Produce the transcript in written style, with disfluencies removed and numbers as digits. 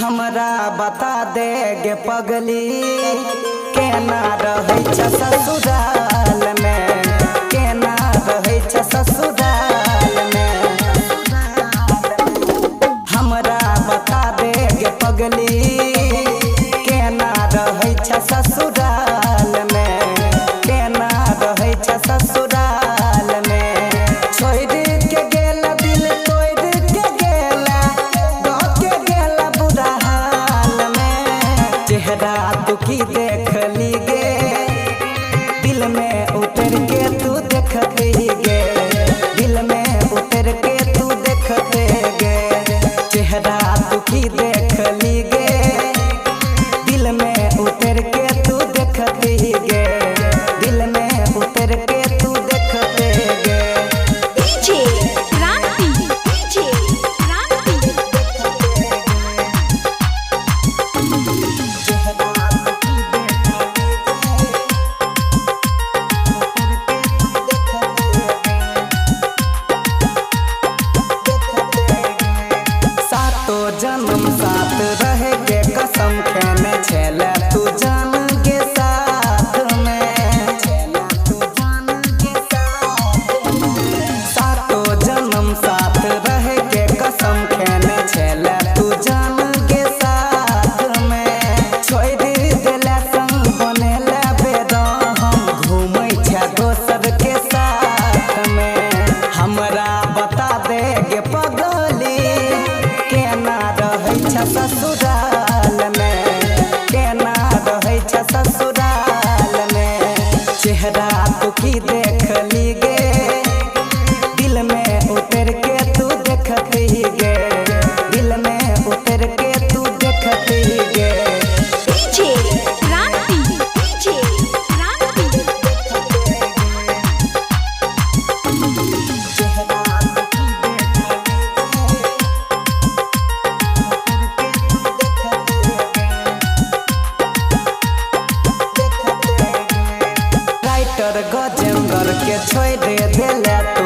हमरा बता दे गे पगली, केना रहै छ ससुराल में, केना रहै छ ससुराल में। हमरा बता दे गे पगली, केना रहै छ ससुराल में, केना रहै छ ससुराल में। छोड़ के गेला दिल तोड़ के गेला, दऽ के गेला बुरा हाल में। चेहरा तू की देखली गे, दिल में उतर के तू देखती गे, दिल में उतर के तू देखते गे। चेहरा तू की देखली गे, दिल में उतर के तू देखती गे, दिल में उतर के तू देखते गे। डीजे क्रांति, डीजे क्रांति। सातो जन्म साथ रहे के कसम खेने छेले तू जान के साथ में, सातो जन्म साथ रहे के कसम खेने छेले तू जान के साथ में। छोड़ देले संग बनेले बेरहम, घूमै छै दोसर के साथ में। हमरा बता दे गे पगली, केना रहै छ ससुराल में, केना रहै छ ससुराल में। चेहरा तू की देखली गे, दिल में उतर के तू देखती गे, दिल में उतर के तू देखती गे। डीजे क्रांति, डीजे क्रांति। राइटर गजेंद्र के छोड़ देले तू